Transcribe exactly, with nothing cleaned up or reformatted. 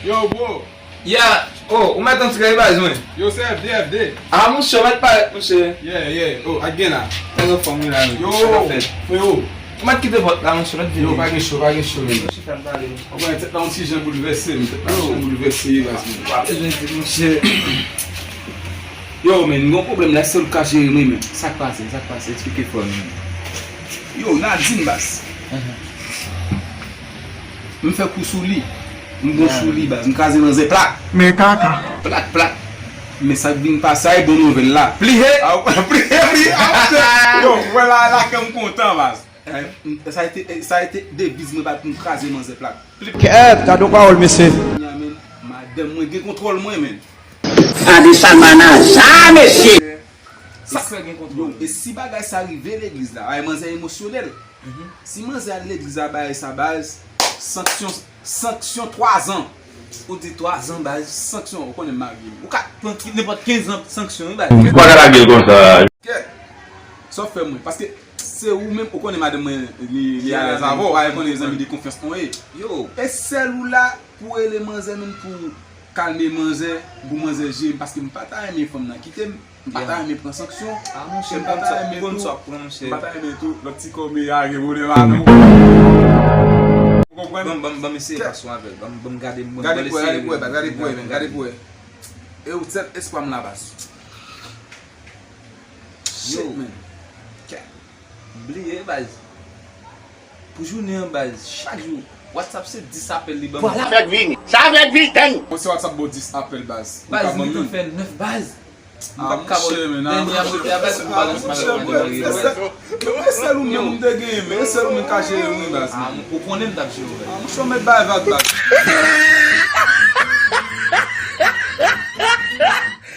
Yo, bro. Ya, oh, ou mèt antre baz mwen. Yo, se F D, F D. Ah, monchè, ou mèt parèt, monchè. Yeah, yeah. Oh, ak gen la. Mwen anfòm wi la, men. Yo, Sa k ap fèt? Freo. Ou mèt kite pòt la, monchè, mèt vini. Yo, pa gen cho, pa gen cho, men. Chita m pale, monchè. Ou konnen tèt la yon ti jan boulvèse, men. Tèt la yon ti jan boulvèse, baz, men. Pa bezwen di, monchè. Yo, men, m gon pwoblèm la, se ou k ka jere mwen, men. Sa k pase, sa k pase, eksplike fò nou. Yo, Nadine, baz. M fè kou sou li. M bon sou li, baz. M kraze manzè plat. Men kaka. Plat, plat. Men sa k vin pase a, e bon nouvèl la. Pliye! Pliye, pliye! Yo, wè la, la kè m kontan, baz. Sa a été, sa a été deviz mwen, baz, pou m kraze manzè plat. Kèt, gade yon pawòl, mesye. Kounya, men, madanm mwen gen kontwòl mwen, men. Sa di Salmana sa, mesye. Sa fè gen kontwòl. Yo, e si bagay sa rive legliz la, ay manzè emosyonèl. Si manzè al legliz la, bagay sa, baz, sanksyon, sanksyon twa zan. Ou di twa zan, baz, sanksyon, ou konnen m marye. Ou ka pran ki- nenpòt kenz an sanksyon, wi, baz. M pa ka lage l konsa. Kèt. Sa w fè mwen, paske se ou menm, ou konnen madanm mwen, li, li alèz avè w, ou konnen zanmi de konfyans mwen ye. Yo, e sèl ou la pou rele manzè menm pou kalme manzè, pou manzè jere m, paske m pa ta renmen fanm nan kite m, m pa ta renmen pran sanksyon, Ah, monchè, e m pa ta renmen tou, pran, monchè. M pa ta renmen tou, lòt ti kòmè a revole madan. Ou konprann? Ban m, ban m, ban m eseye pase avè l. Ban m, ban m gade, ban m Gade pou wè, eseye gade pou wè, baz, gade pou wè, ban m gade pou wè. E ou sèl espwa m la, baz. Shit, man. Bliye, baz. Pou jounen an, baz, chak jou, WhatsApp se dis apèl li ban mwen. Sa fèk vini. Sa fèk vini, tann. Mwen se WhatsApp bon dis apèl, baz. Baz, m gentan fè nèf, baz. M Ah, p ap ka ba w monchè, men, ah, dènye a monte a, baz, pou balans monchè, malè bro, e sèl, e sèl ou menm m te genyen, men e sèl ou menm ka jere mwen, baz. Ah, ou konnen m t ap jere w, baz. Ah, monchè, w mèt bay vag, baz.